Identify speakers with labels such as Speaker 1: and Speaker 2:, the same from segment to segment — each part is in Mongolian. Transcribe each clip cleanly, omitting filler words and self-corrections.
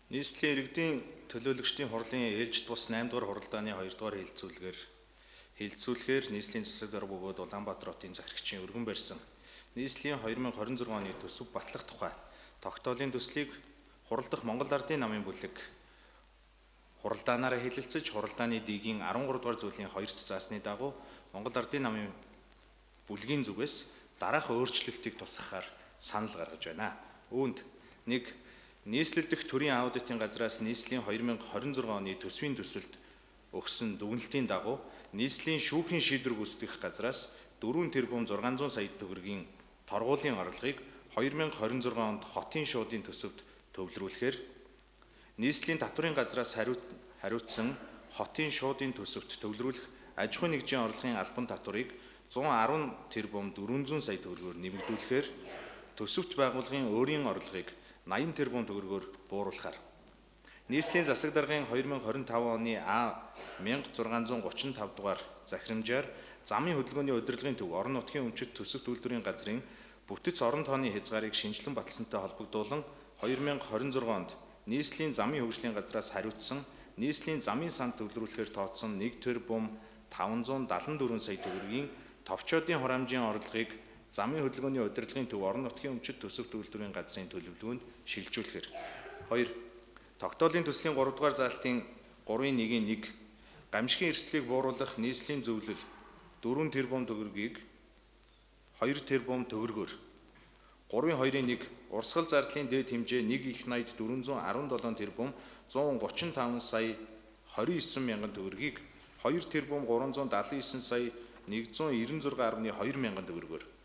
Speaker 1: Нийслэлийн иргэдийн төлөөлөгчдийн хурлын ээлжит бус 8 дугаар хуралдааны 2 дугаар хэлэлцүүлэхээр нийслэлийн засаг дарга бөгөөд Улаанбаатар хотын захирагчийн өргөн барьсан нийслэлийн 2026 оны төсөв батлах тухай тогтоолын төслийг хуралдах Монгол Ардын намын бүлэг хуралдаанаараа хэлэлцэж, хуралдааны дигийн 13 дугаар зүйлийн 2 заасны дагуу Монгол Ардын намын бүлгийн зүгээс дараах өөрчлөлтийг тусгахаар санал гаргаж байна. Үүнд 1. Нийслэл дэх төрийн аудитын газраас нийслэлийн 2026 оны төсвийн төсөлд өгсөн дүгнэлтийн дагуу нийслэлийн шүүхийн шийдвэр гүйцэтгэх газраас 4 тэрбум 600 сая төгрөгийн торгуулийн орлогыг 2026 онд хотын шуудын төсөвт төвлөрүүлэхээр нийслэлийн татварын газраас хариуцсан хотын шуудын төсөвт төвлөрүүлэх аж ахуйн нэгжийн орлогын албан татварыг 110 тэрбум 400 сая төгрөгөөр нэмэгдүүлэхээр төсөвт байгууллагын өөрийн орлогыг 80 тэрбум төгрөгөөр бууруулахар нийслэлийн засаг даргын 2025 оны А 1635 дугаар захирамжаар замын хөдөлгөөний удирдлагын төв орон нутгийн өмчит төсөв үйлдвэрийн газрын бүтэц орон тооны хязгаарыг шинжилэн баталсантай холбогдуулан 2026 онд нийслэлийн замын хөгжлийн газраас хариуцсан нийслэлийн замын санд төвлөрүүлэхээр тооцсон 1 тэрбум 574 сая төгрөгийн товчоодын хураамжийн орлогыг замын хөдөлгөөний удирдлагын төв орон нутгийн өмчит төсөв үйлдвэрийн газрын төлөвлөгөөнд шилжүүлэхээр 2. Тогтоолын төслийн 3 дугаар заалтын 3-1-ийн 1 гамшигын эрсдлийг бууруулах нийслэлийн зөвлөл 4 тэрбум төгрөгийг 2 тэрбум төгрөгөөр 3-2-ийн 1 урсгал зардлын дээд хэмжээ 1 их 80 417 тэрбум 135 сая 29 мянган төгрөгийг 2 тэрбум 379 сая 196.2 мянган төгрөгөөр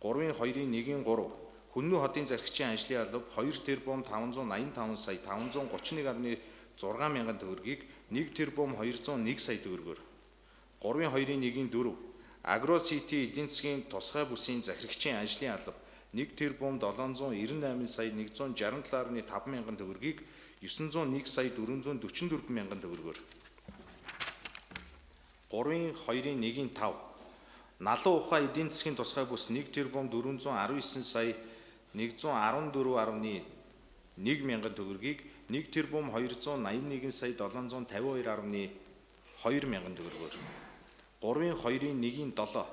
Speaker 1: 3-2-ийн 1-ийн 3 Хүннү хотын зархигчийн ажлын алба 2 тэрбум 585 сая 531.6 мянган төгрөгийг 1 тэрбум 201 сая төгрөгөөр 3-2-ийн 1-ийн 4 Агро Сити эдийн засгийн тусгай бүсийн захирагчийн ажлын алба 1 тэрбум 798 сая 167.5 мянган төгрөгийг 901 сая 444 мянган төгрөгөөр 3-2-ийн 1-ийн 5 Налуу ухаан эдийн засгийн тусгай бүс 1 тэрбум 419 сая 114.1 мянган төгрөгийг 1 тэрбум 281 сая 752.2 мянган төгрөгөөр 3-2-ийн 1-ийн 7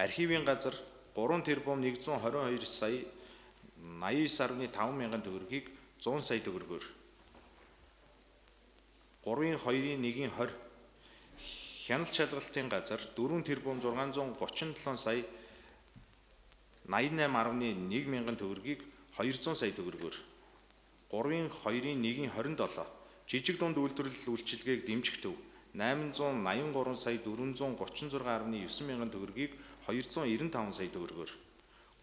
Speaker 1: архивын газар 3 тэрбум 122 сая 89.5 мянган төгрөгийг 100 сая төгрөгөөр 3-2-ийн 1-ийн 20 хяналт шалгалтын газар 4 тэрбум 637 сая 88.1 мянган төгрөгийг 200 сая төгрөгөөр 3-2-ийн 1-ийн 27 жижиг дунд үйлдвэрлэл үйлчилгээг дэмжих төв 883 сая 436.9 мянган төгрөгийг 295 сая төгрөгөөр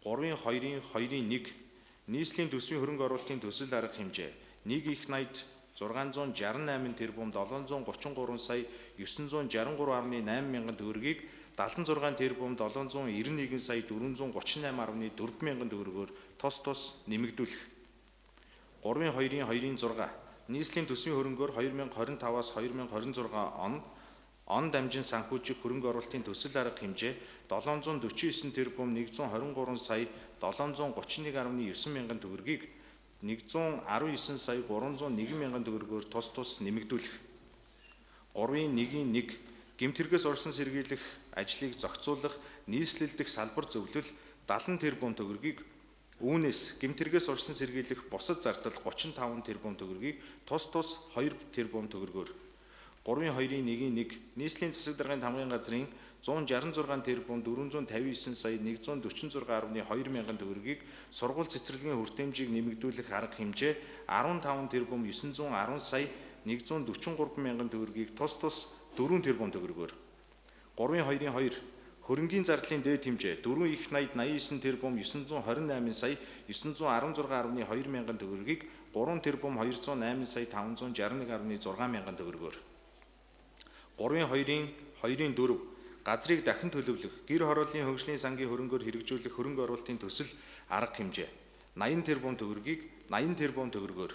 Speaker 1: 3-2-ийн 2-ийн 1 нийслэлийн төсвийн хөрөнгө оруулалтын төсөл арга хэмжээ 1 их 80 668 тэрбум 733 сая 963.8 мянган төгрөгийг 76 тэрбум 791 сая 438.4 мянган төгрөгөөр тус тус нэмэгдүүлэх 3-2-ийн 2-ийн 6 нийслэлийн төсвийн хөрөнгөөр 2025-аас 2026 он дамжин санхүүжих хөрөнгө оруулалтын төсөл арга хэмжээ 749 тэрбум 123 сая 731.9 мянган төгрөгийг 119 сая 301 мянган төгрөгөөр тус тус нэмэгдүүлэх 3-1-ийн 1 гэмт хэрэгээс орсон сэргийлэх ажлыг зохицуулах нийслэл дэх салбар зөвлөл 70 тэрбум төгрөгийг үүнээс гэмт хэрэгээс орсон сэргийлэх бусад зардал 35 тэрбум төгрөгийг тус тус 2 тэрбум төгрөгөөр 3-2-ийн 1-ийн 1 нийслэлийн засаг даргын тамгын газрын 166 тэрбум 459 сая 146.2 мянган төгрөгийг сургууль цэцэрлэгийн хүртээмжийг нэмэгдүүлэх арга хэмжээ 15 тэрбум 910 сая 143 мянган төгрөгийг тус тус 4 тэрбум төгрөгөөр 3-2-ийн 2 хөрөнгийн зардлын дээд хэмжээ 4 их 80 89 тэрбум 928 сая 916.2 мянган төгрөгийг 3 тэрбум 208 сая 561.6 мянган төгрөгөөр 3-2-ийн 2-ийн 4 газрыг дахин төлөвлөх гэр хорооллын хөгжлийн сангийн хөрөнгөөр хэрэгжүүлэх хөрөнгө оруулалтын төсөл арга хэмжээ 80 тэрбум төгрөгийг 80 тэрбум төгрөгөөр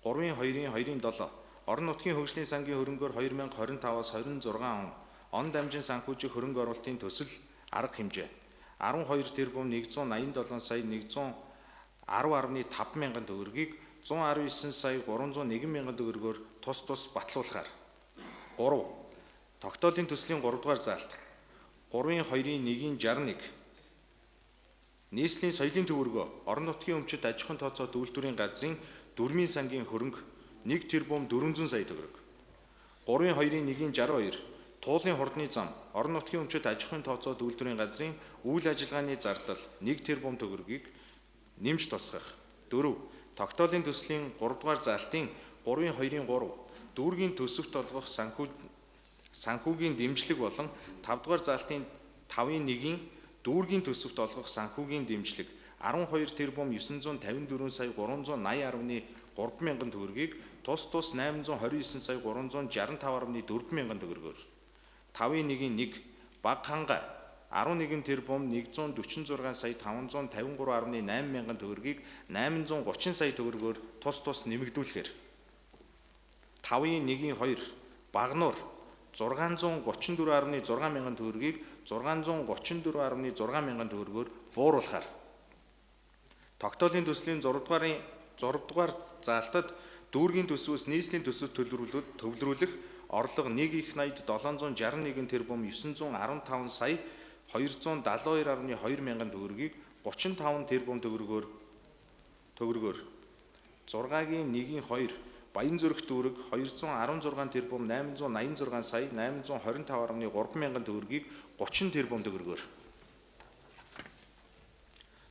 Speaker 1: 3-2-ийн 2-ийн 7 орон нутгийн хөгжлийн сангийн хөрөнгөөр 2025-аас 26 он дамжин санхүүжих хөрөнгө оруулалтын төсөл арга хэмжээ 12 тэрбум 187 сая 110.5 мянган төгрөгийг 119 сая 301 мянган төгрөгөөр тус тус батлуулахаар. 3. Тогтоолын төслийн 3 дугаар заалт 3-ын 2-ын 1-ийн 61 нийслэлийн соёлын төвөргөө орон нутгийн өмчит аж ахуйн тооцоо үйлдвэрийн газрын дөрмийн сангийн хөрөнгө 1 тэрбум 400 сая төгрөг. 3-ын 2-ын 1-ийн 62 Туулын хурдны зам орон нутгийн өмчит аж ахуйн тооцоо үйлдвэрийн газрын үйл ажиллагааны зардал 1 тэрбум төгрөгийг нэмж тусгах. 4. Тогтоолын төслийн 3 дугаар заалтын 3-ын 2-ын 3 дүүргийн төсөвт олгох санхүүгийн дэмжлэг болон 5 дугаар заалтын 5-ын 1-ийн дүүргийн төсөвт олгох санхүүгийн дэмжлэг 12 тэрбум 954 сая 380.3 мянган төгрөгийг тус тус 829 сая 365.4 мянган төгрөгөөр. 5-ын 1-ийн 1 Баг ханга 11 тэрбум 146 сая 553.8 мянган төгрөгийг 830 сая төгрөгөөр тус тус нэмэгдүүлэхээр. 5-ын 1-ийн 2 Багнуур 634.6 мянган төгрөгийг 634.6 мянган төгрөгөөр бууруулахаар. Тогтоолын төслийн 6 дугаар заалтад дүүргийн төсвөөс нийслэлийн төсөв төвлөрүүлэх орлого 1 их 80 761 тэрбум 915 сая 272.2 мянган төгрөгийг 35 тэрбум төгрөгөөр. 6-гийн 1-ийн 2 Баян зүрх дүүрэг 216 тэрбум 886 сая 825.3 мянган төгрөгийг 30 тэрбум төгрөгөөр.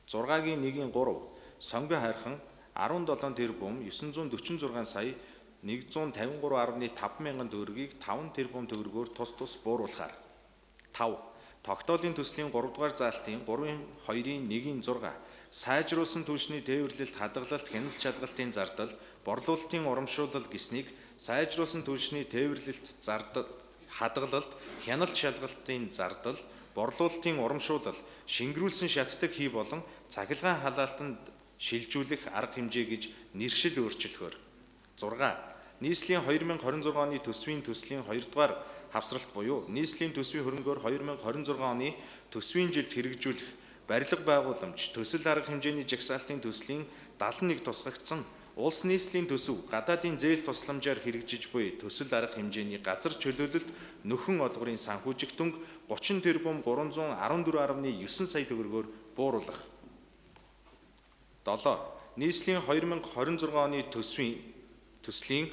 Speaker 1: 6-гийн 1-ийн 3 Сонгон хайрхан 17 тэрбум 946 сая 153.5 мянган төгрөгийг 5 тэрбум төгрөгөөр тус тус бууруулахаар. 5. Тогтоолын төслийн 3 дугаар заалтын 3-ын 2-ын 1-ийн 6 сайжруулсан түвшний тээвэрлэлт, хадгалалт, хяналт шалгалтын зардал, борлуулалтын урамшуулал гэснийг сайжруулсан түвшний тээвэрлэлт, зардал, хадгалалт, хяналт шалгалтын зардал, борлуулалтын урамшуулал, шингэрүүлсэн шатдаг хий болон цахилгаан халаалтанд шилжүүлэх арга хэмжээ гэж нэршил өөрчлөхөөр. 6. Нийслэлийн 2026 оны төсвийн төслийн 2 дугаар хавсралт буюу нийслэлийн төсвийн хөрөнгөөр 2026 оны төсвийн жилд хэрэгжүүлэх барилга байгууламж, төсөл арга хэмжээний жагсаалтын төслийн 71 тусгагдсан улс нийслэлийн төсөв гадаадын зээл тусламжаар хэрэгжиж буй төсөл арга хэмжээний газар чөлөөлөлт нөхөн одгорын санхүүжигтүнг 30 тэрбум 314.9 сая төгрөгөөр бууруулах. 7. Нийслэлийн 2026 оны төсвийн төслийн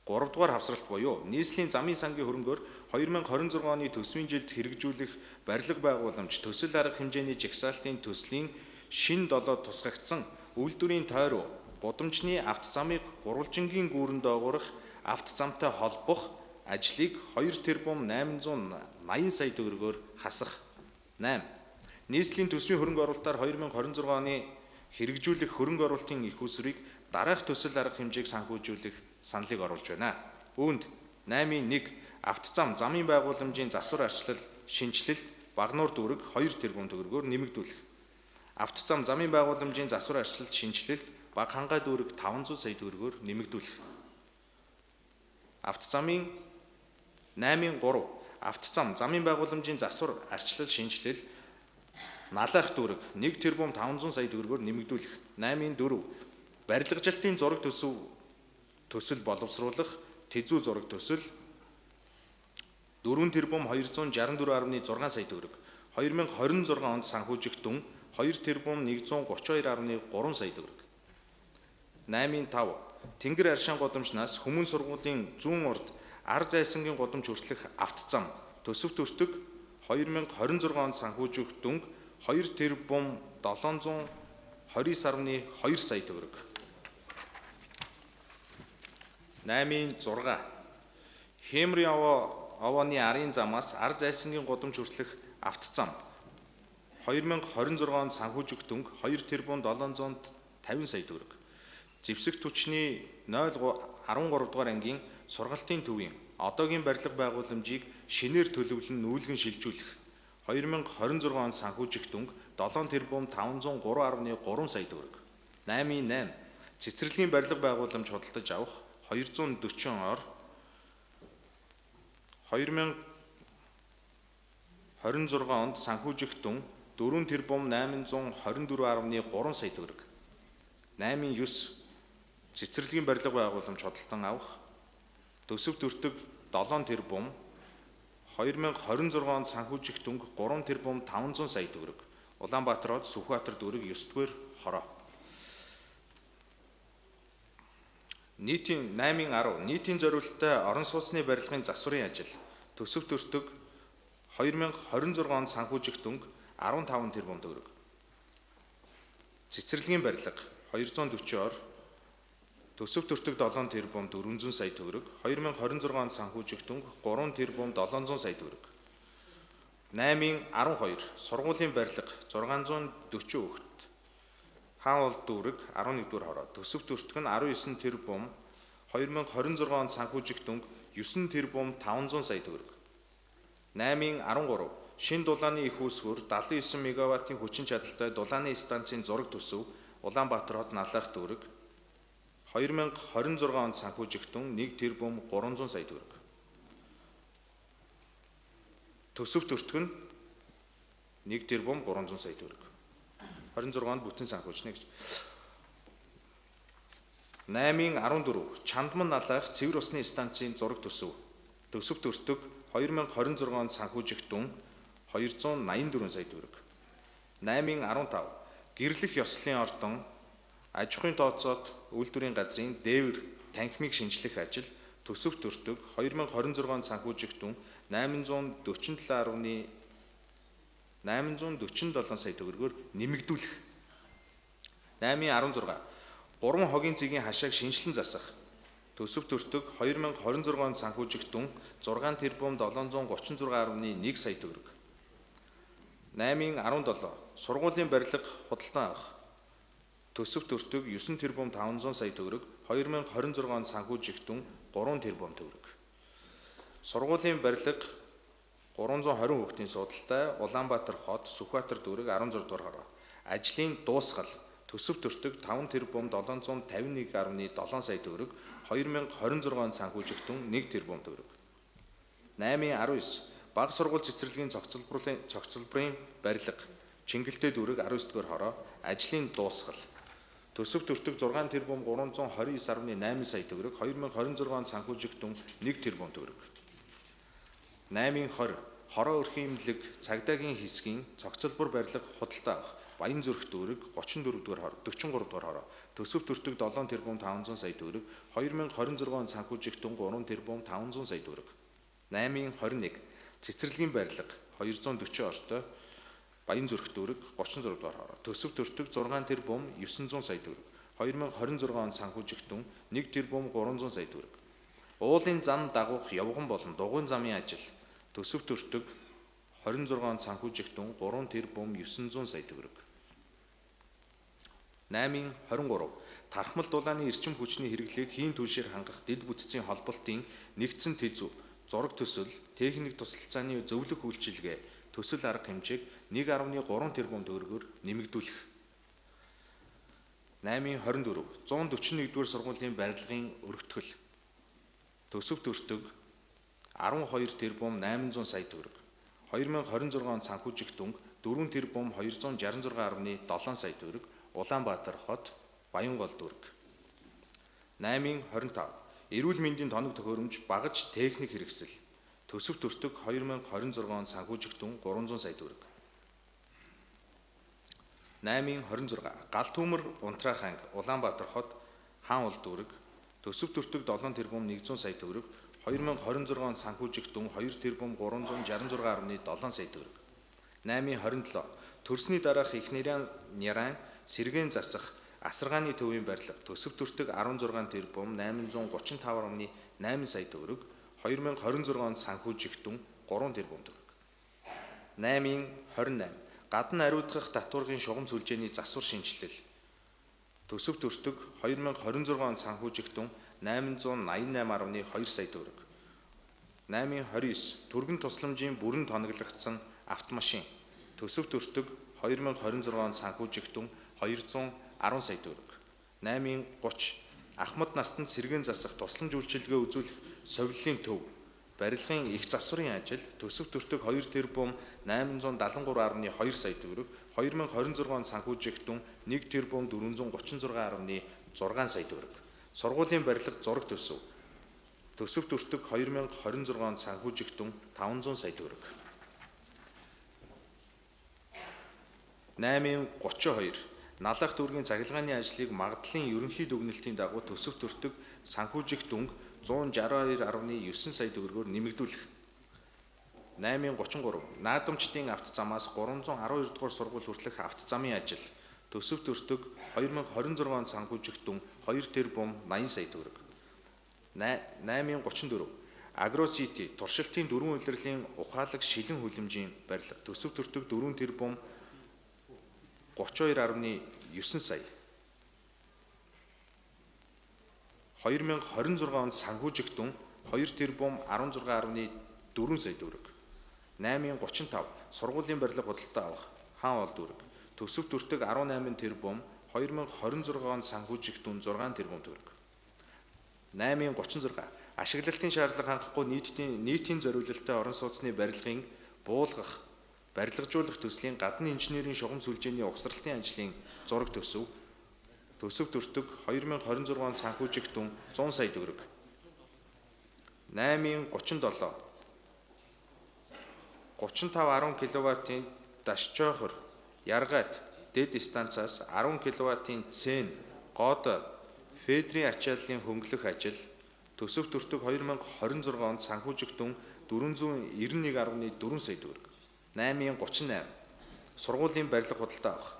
Speaker 1: 3 дугаар хавсралт буюу нийслэлийн замын сангийн хөрөнгөөр 2026 оны төсвийн жилд хэрэгжүүлэх барилга байгууламж, төсөл арга хэмжээний жагсаалтын төслийн шин 7 тусгагдсан үйлдвэрийн тойруу гудамжны авто замыг гурвалжингийн гүүрэн доогуурах авто замтай холбох ажлыг 2 тэрбум 880 сая төгрөгөөр хасах. 8. Нийслэлийн төсвийн хөрөнгө оруулалтаар 2026 оны хэрэгжүүлэх хөрөнгө оруулалтын их усрыг дараах төсөл арга хэмжээг санхүүжүүлэх саналыг оруулж байна. Үүнд 8-ын 1 автозам замын байгууламжийн засвар арчлал шинэчлэл Багнуур дүүрэг 2 тэрбум төгрөгөөр нэмэгдүүлэх. Автозам замын байгууламжийн засвар арчлалт шинэчлэлт Баг хангай дүүрэг 500 сая төгрөгөөр нэмэгдүүлэх. Автозамын 8-ын 3 автозам замын байгууламжийн засвар арчлал шинэчлэл Налаах дүүрэг 1 тэрбум 500 сая төгрөгөөр нэмэгдүүлэх. 8-ын 4 барилгажилтын зураг төсөв төсөл боловсруулах тэзүү зураг төсөл 4 тэрбум 264.6 сая төгрөг. 2026 онд санхүүжих дүн 2 тэрбум 132.3 сая төгрөг. 8-ын 5 Тэнгэр аршаан гудамжнаас хүмүүн сургуулийн зүүн урд ар зайсангийн гудамж хүртэлх автозам төсөв төртөг 2026 онд санхүүжих дүнг 2 тэрбум 729.2 сая төгрөг. 8-ын 6 Хемрийн овооны арын замаас ар зайсангийн гудамж хүртэлх автозам 2026 онд санхүүжих дүнг 2 тэрбум 750 сая төгрөг. Зэвсэг түвшний 0.13 дугаар ангийн сургалтын төвийн одоогийн барилга байгууламжийг шинээр төлөвлөн нүүлгэн шилжүүлэх 2026 онд санхүүжих дүнг 7 тэрбум 503.3 сая төгрөг. 8-ын 8 цэцэрлэгийн барилга байгууламж худалдаж авах 240 ор 2026 онд санхүүжих дүн 4 тэрбум 824.3 сая төгрөг. 8-ын 9 Цэцэрлэгийн барилга байгууламж худалдан авах. Төсөв төртөг 7 тэрбум 2026 онд санхүүжих дүнг 3 тэрбум 500 сая төгрөг. Улаанбаатар хот Сүхбаатар дүүрэг 9-р хороо. Нийтийн 8-10 нийтийн зориулттай орон сууцны барилгын засварын ажил. Төсөв төртөг 2026 онд санхүүжих дүнг 15 тэрбум төгрөг. Цэцэрлэгийн барилга 240 ор. Төсөв төртөг 7 тэрбум 400 сая төгрөг. 2026 онд санхүүжих дүнг 3 тэрбум 700 сая төгрөг. 8-12 сургуулийн барилга 640 хүүхэд. Хаан уул дүүрэг 11-р хороо. Төсөв төртөг нь 19 тэрбум 2026 онд санхүүжих дүнг 9 тэрбум 500 сая төгрөг. 8-13 шинэ дулааны их үүсвэр 79 мегаваттын хүчин чадалтай дулааны станцын зураг төсөв Улаанбаатар хот Наллах дүүрэг 2026 онд санхүүжих дүн 1 тэрбум 300 сая төгрөг. Төсөв төртөг нь 1 тэрбум 300 сая төгрөг. 26 онд бүтэн санхүүжнэ гэж. 8-14 Чандман Наллах цэвэр усны станцын зураг төсөв. Төсөв төртөг 2026 онд санхүүжих дүн 284 сая төгрөг. 8-15 гэрлэх ёслолын ордон аж ахуйн тооцоот үйлдвэрийн газрын дээвэр танхимыг шинжлэх ажил төсөв төртөг 2026 онд санхүүжих дүн 847.847 сая төгрөгөөр нэмэгдүүлэх. 8-16 3 хогийн зэгийн хашааг шинжилэн засах. Төсөв төртөг 2026 онд санхүүжих дүн 6 тэрбум 736.1 сая төгрөг. 8-17 сургуулийн барилга худалдан авах. Төсөв төртөг 9 тэрбум 500 сая төгрөг. 2026 онд санхүүжих дүн 3 тэрбум төгрөг. Сургуулийн барилга 320 хүүхдийн судалтай Улаанбаатар хот Сүхбаатар дүүрэг 16 дугаар хороо. Ажлын дуусгал төсөв төртөг 5 тэрбум 751.7 сая төгрөг. 2026 онд санхүүжих дүн 1 тэрбум төгрөг. 8-19 баг сургууль цэцэрлэгийн цогцлборын барилга Чингэлтэй дүүрэг 19 дугаар хороо. Ажлын дуусгал төсөв төртөг 6 тэрбум 329.8 сая төгрөг. 2026 онд санхүүжих дүн 1 тэрбум төгрөг. 8-20 хороо өрхийн имлэг цагдаагийн хэсгийн цогцлбор барилга худалдаа авах. Баян зүрх дүүрэг 34 дугаар хороо 43 дугаар хороо. Төсөв төртөг 7 тэрбум 500 сая төгрөг. 2026 онд санхүүжих дүн 3 тэрбум 500 сая төгрөг. 8-21 цэцэрлэгийн барилга 240 ортой Баян зүрх дүүрэг 36 дугаар хороо. Төсөв төртөг 6 тэрбум 900 сая төгрөг. 2026 онд санхүүжих дүн 1 тэрбум 300 сая төгрөг. Уулын зам дагуух явган болон дугуйн замын ажил төсөв төртөг 26 онд санхүүжих дүн 3 тэрбум 900 сая төгрөг. 8-23 тархмал дулааны эрчим хүчний хэрэглээг хийн түлшээр хангах дэд бүтцийн холболтын нэгдсэн тэзүү зураг төсөл техник тусалцааны зөвлөх үйлчилгээ төсөл арга хэмжээг 1.3 тэрбум төгрөгөөр нэмэгдүүлэх. 8-24 141-р сургуулийн барилгын өргөтгөл төсөв төртөг 12 тэрбум 800 сая төгрөг. 2026 онд санхүүжих дүнг 4 тэрбум 266.7 сая төгрөг. Улаанбаатар хот Баянгол дүүрэг. 8-25 эрүүл мэндийн тоног төхөөрөмж багаж техник хэрэгсэл төсөв төртөг 2026 онд санхүүжих дүн 300 сая төгрөг. 8-26 гал төмөр Унтраах анги Улаанбаатар хот Хаан уул дүүрэг төсөв төртөг 7 тэрбум 100 сая төгрөг. 2026 онд санхүүжих дүн 2 тэрбум 366.7 сая төгрөг. 8-27 төрсний дараах их нэрэн сэргээн засах асаргааны төвийн барилга төсөв төртөг 16 тэрбум 835.8 сая төгрөг. 2026 онд санхүүжих дүн 3 тэрбум төгрөг. 8-28 гадна ариутгах татваргын шугам сүлжээний засвар шинэчлэл төсөв төртөг 2026 онд санхүүжих дүн 888.2 сая төгрөг. 8-29 түргэн тусламжийн бүрэн тоноглогдсон автомашин төсөв төртөг 2026 онд санхүүжих дүн 210 сая төгрөг. 8-30 ахмад настанд сэргээн засах тусламж үйлчилгээ үзүүлэх совиллын төв барилгын их засварын ажил төсөв төртөг 2 тэрбум 873.2 сая төгрөг. 2026 онд санхүүжих дүн 1 тэрбум 436.6 сая төгрөг. Сургуулийн барилга зураг төсөв. Төсөв төртөг 2026 онд санхүүжих дүн 500 сая төгрөг. 8.32 Налах дүүргийн цахилгааны ажлыг магадлалын ерөнхий дүгнэлтийн дагуу төсөв төртөг санхүүжих дүнг 162.9 сая төгрөгөөр нэмэгдүүлэх. 8.33 Наадамчдын авто замаас 312 дугаар сургууль хүртэлх авто замын ажил. Төсөв төртөг 2026 онд санхүүжих дүн 2 тэрбум 80 сая төгрөг. 8.34 Агро Сити туршилтын дөрвөн улирлын ухаалаг шилэн хүлэмжийн барилга. Төсөв төртөг 4 тэрбум 32.9 сая. 2026 онд санхүүжих дүн 2 тэрбум 16.4 сая төгрөг. 8.35 Сургуулийн барилга худалдаа авах Хаан уул дүүрэг. Төсөв төртөг 18 тэрбум 2026 онд санхүүжих дүн 6 тэрбум төгрөг. 8.36 Ашиглалтын шаардлага хангахгүй нийтийн зориулалттай орон сууцны барилгын буулгах, барилгажуулах төслийн гадны инженерийн шугам сүлжээний угсралтын ажлын зураг төсөв. Төсөв төртөг 2026 онд санхүүжих дүн 100 сая төгрөг. 8.37 35.10 кВт-ийн Дашчоохор Яргат дэд станцаас 10 кВт-ийн Цэн Гоод Федрийн ачааллын хөнгөлөх ажил. Төсөв төртөг 2026 онд санхүүжих дүн 491.4 сая төгрөг. 8.38 Сургуулийн барилга худалдаа авах.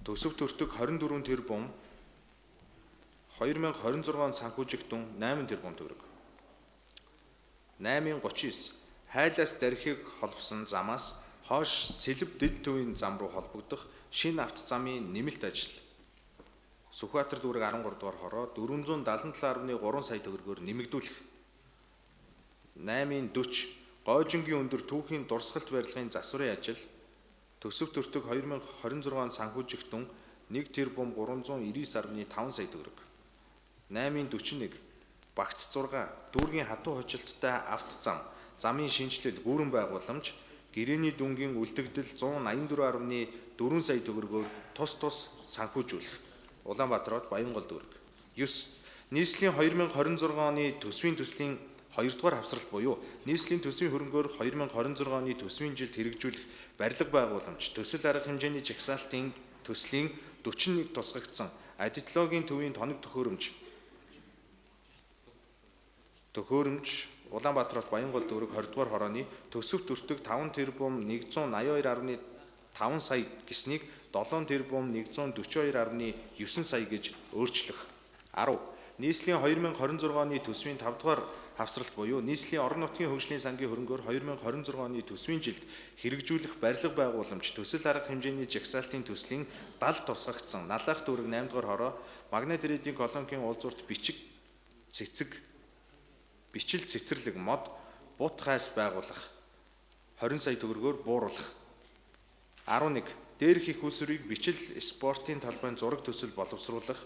Speaker 1: Төсөв төртөг 24 тэрбум 2026 онд санхүүжих дүн 8 тэрбум төгрөг. 8.39 Хайлаас дархийг холбосон замаас хойш Сэлэв дэд төвийн зам руу холбогдох шинэ авто замын нэмэлт ажил. Сүхбаатар дүүрэг 13 дугаар хороо 477.3 сая төгрөгөөр нэмэгдүүлэх. 8.40 Гойжингийн өндөр түүхийн дурсгалт барилгын засварын ажил. Төсөв төртөг 2026 онд санхүүжих дүн 1 тэрбум 399.5 сая төгрөг. 8.41 Багц 6 дүүргийн хатуу хочилттой авто зам, замын шинэчлэл гүүрэн байгууламж, гэрээний дүнгийн үлдэгдэл 184.4 сая төгрөгөөр тус тус санхүүжүүлэх. Улаанбаатар хот Баянгол дүүрэг. 9. Нийслэлийн 2026 оны төсвийн төслийн 2 дугаар хавсралт буюу нийслэлийн төсвийн хөрөнгөөр 2026 оны төсвийн жилд хэрэгжүүлэх барилга байгууламж, төсөл арга хэмжээний жагсаалтын төслийн 41 тусгагдсан адитологийн төвийн тоног төхөөрөмж Улаанбаатар хот Баянгол дүүрэг 20 дугаар хорооны төсөв төртөг 5 тэрбум 182.5 сая гэснийг 7 тэрбум 142.9 сая гэж өөрчлөх. 10. Нийслэлийн 2026 оны төсвийн 5 дугаар хавсралт буюу нийслэлийн орон нутгийн хөгжлийн сангийн хөрөнгөөр 2026 оны төсвийн жилд хэрэгжүүлэх барилга байгууламж, төсөл арга хэмжээний жагсаалтын төслийн 70 тусгагдсан Налаах дүүрэг 8 дугаар хороо Магнит Редийн колонкийн уулзуурт бичиг цэцэг бичил цэцэрлэг мод бут хайс байгуулах 20 сая төгрөгөөр бууруулах. 11. Дээрх их усрыг бичил спортын талбайн зураг төсөл боловсруулах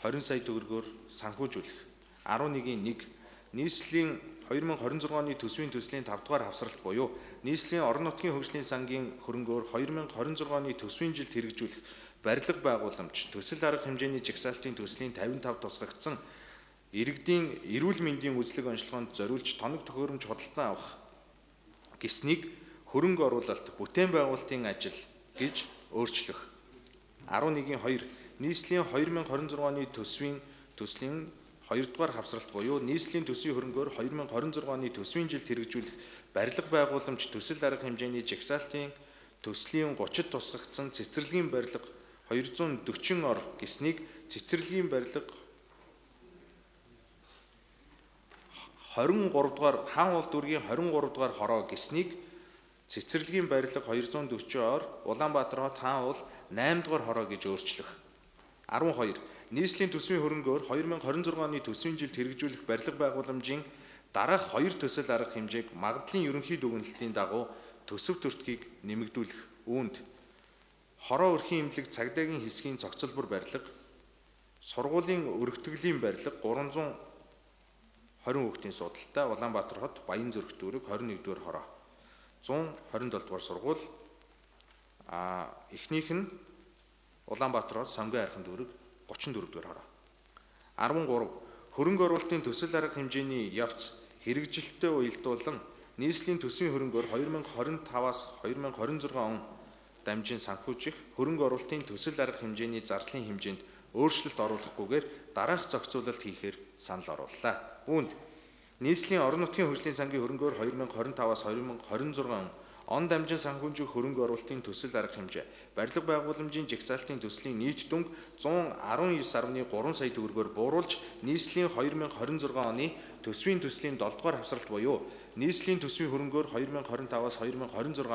Speaker 1: 20 сая төгрөгөөр санхүүжүүлэх. 11-ийн 1. Нийслэлийн 2026 оны төсвийн төслийн 5 дугаар хавсралт буюу нийслэлийн орон нутгийн хөгжлийн сангийн хөрөнгөөр 2026 оны төсвийн жилд хэрэгжүүлэх барилга байгууламж, төсөл арга хэмжээний жагсаалтын төслийн 55 тусгагдсан иргэдийн эрүүл мэндийн үзлэг онцлогоонд зориулж тоног төхөөрөмж худалдан авах гэснийг хөрөнгө оруулалт бүтээн байгуулалтын ажил гэж өөрчлөх. 11-ийн 2. Нийслэлийн 2026 оны төсвийн төслийн 2 дугаар хавсралт буюу нийслэлийн төсвийн хөрөнгөөр 2026 оны төсвийн жилд хэрэгжүүлэх барилга байгууламж, төсөл арга хэмжээний жагсаалтын төслийн 30-д тусгагдсан цэцэрлэгийн барилга 240 ор гэснийг цэцэрлэгийн барилга 23 дугаар Хаан уул дүүргийн 23 дугаар хороо гэснийг цэцэрлэгийн барилга 240 ор Улаанбаатар хот Хаан уул 8 дугаар хороо гэж өөрчлөх. 12. Нийслэлийн төсвийн хөрөнгөөр 2026 оны төсвийн жилд хэрэгжүүлэх барилга байгууламжийн дараах хоёр төсөл арга хэмжээг магадлалын ерөнхий дүгнэлтийн дагуу төсөв төртгийг нэмэгдүүлэх. Үүнд хороо өрхийн эмнэлэг цагдаагийн хэсгийн цогцолбор барилга, сургуулийн өргөтгөлийн барилга 320 хүүхдийн судалтай Улаанбаатар хот Баян зүрх дүүрэг 21 дугаар хороо 127 дугаар сургууль, эхнийх нь Улаанбаатар хот Сонгон хайрхан дүүрэг 34 дугаар хороо. 13. Хөрөнгө оруулалтын төсөл арга хэмжээний явц хэрэгжилттэй уялдуулан нийслэлийн төсвийн хөрөнгөөр 2025-аас 2026 он дамжин санхүүжих хөрөнгө оруулалтын төсөл арга хэмжээний зарлалын хэмжээнд өөрчлөлт оруулахгүйгээр дараах зохицуулалт хийхээр санал орууллаа. Үүнд нийслэлийн орон нутгийн хөгжлийн сангийн хөрөнгөөр 2025-аас 2026 он дамжин санхүүжих хөрөнгө оруулалтын төсөл арга хэмжээ барилга байгууламжийн жагсаалтын төслийн нийт дүнг 119.3 сая төгрөгөөр бууруулж нийслэлийн 2026 оны төсвийн төслийн 7 дугаар хавсралт буюу нийслэлийн төсвийн хөрөнгөөр 2025-аас 2026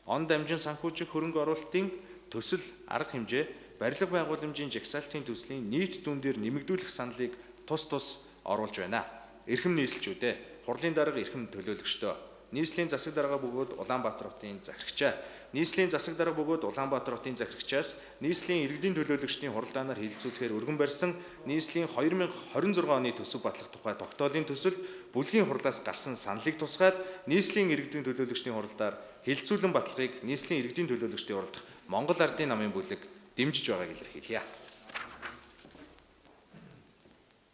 Speaker 1: он дамжин санхүүжих хөрөнгө оруулалтын төсөл арга хэмжээ барилга байгууламжийн жагсаалтын төслийн нийт дүн дээр нэмэгдүүлэх саналыг тус тус оруулж байна. Эрхэм нийслэлчүүдээ, хурлын дарга эрхэм төлөөлөгчдөө, нийслэлийн засаг дарга бөгөөд Улаанбаатар хотын захирагчаа, нийслэлийн засаг дарга бөгөөд Улаанбаатар хотын захирагчаас нийслэлийн иргэдийн төлөөлөгчдийн хуралдаанаар хэлэлцүүлэхээр өргөн барьсан нийслэлийн 2026 оны төсөв батлах тухай тогтоолын төсөл бүлгийн хурлаас гарсан саналыг тусгаад нийслэлийн иргэдийн төлөөлөгчдийн хуралдаар хэлэлцүүлэн батлахыг нийслэлийн иргэдийн төлөөлөгчдийн хуралдах Монгол Ардын намын бүлэг дэмжиж байгааг илэрхийлье.